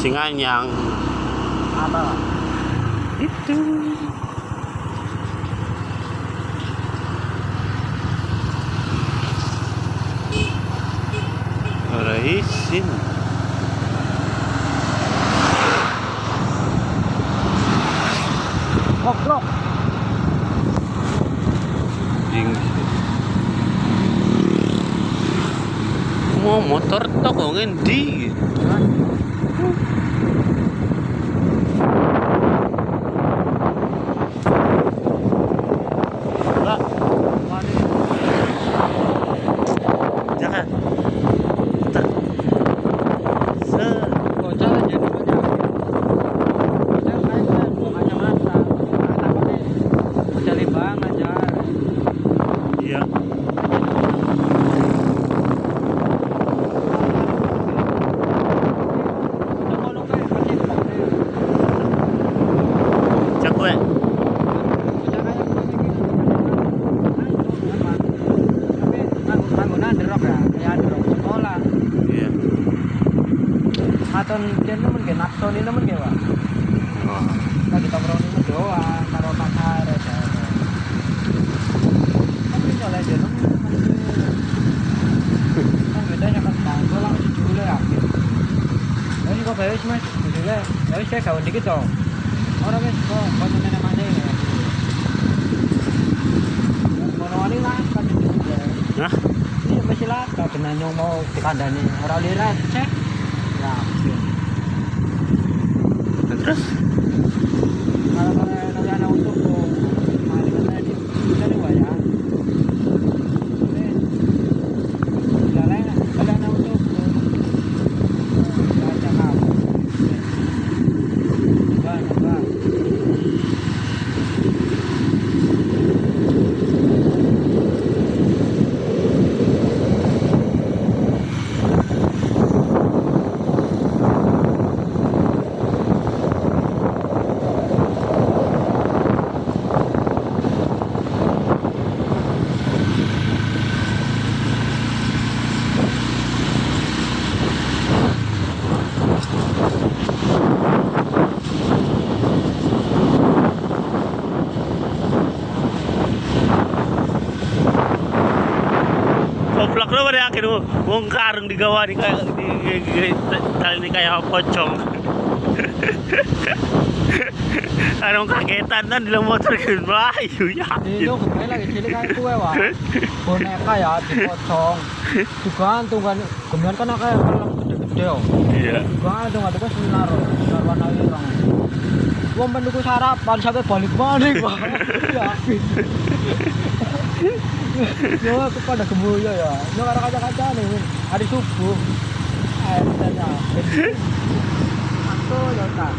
Singanyang. Apa? Itu. Ora isin. Goblok. Jing. Mau motor tok kok ngendi? Lah, jangan. Bentar. Set. Bocah lah jadi bocah. Bocah kayak buang kacamata. Takutnya bocah banget jar. Iya. Bocah kono kae kecipok deh. Cak gue. Bocah kayak ngono iki. Tapi nganggo underrok ya, kayak underrok sekolah. Iya. Katon kene nemen ge naksoni nemen ge, Pak. Oh. Lagi tongkrong ini doang karo pasar ya. Tapi soalnya dia nemen kan bedanya kan bangko langsung judulnya ya. Jadi kok bayar mas judulnya, ya wis kayak gawe dikit dong. Orang wis kok koncone namanya ya. Ngono lah kan judulnya. Nah, Iya mesti lah kalau nyong mau dikandani ora lirat cek. Ya. Terus Kalau kalau anak untuk mari kita di kita di waya. Jalan kalau anak untuk baca kamu. Coba coba. Koplak lu pada akhir wong karung digawa di kayak di tali ini kayak pocong. Ada wong kagetan kan di motor gitu melayu ya. Ini kayak lagi cilik kayak kue wah. Boneka ya dipocong. Digantung kan, kemudian kan akeh film gede-gede yo. Iya. Digantung ada kan sinar, sinar warna ireng. Wong menunggu sarapan sampai balik balik wah. Ya. Yo aku pada gemuya ya. Yo karo kaca-kaca nih hari subuh. Ayo tanya. Aku yo tak.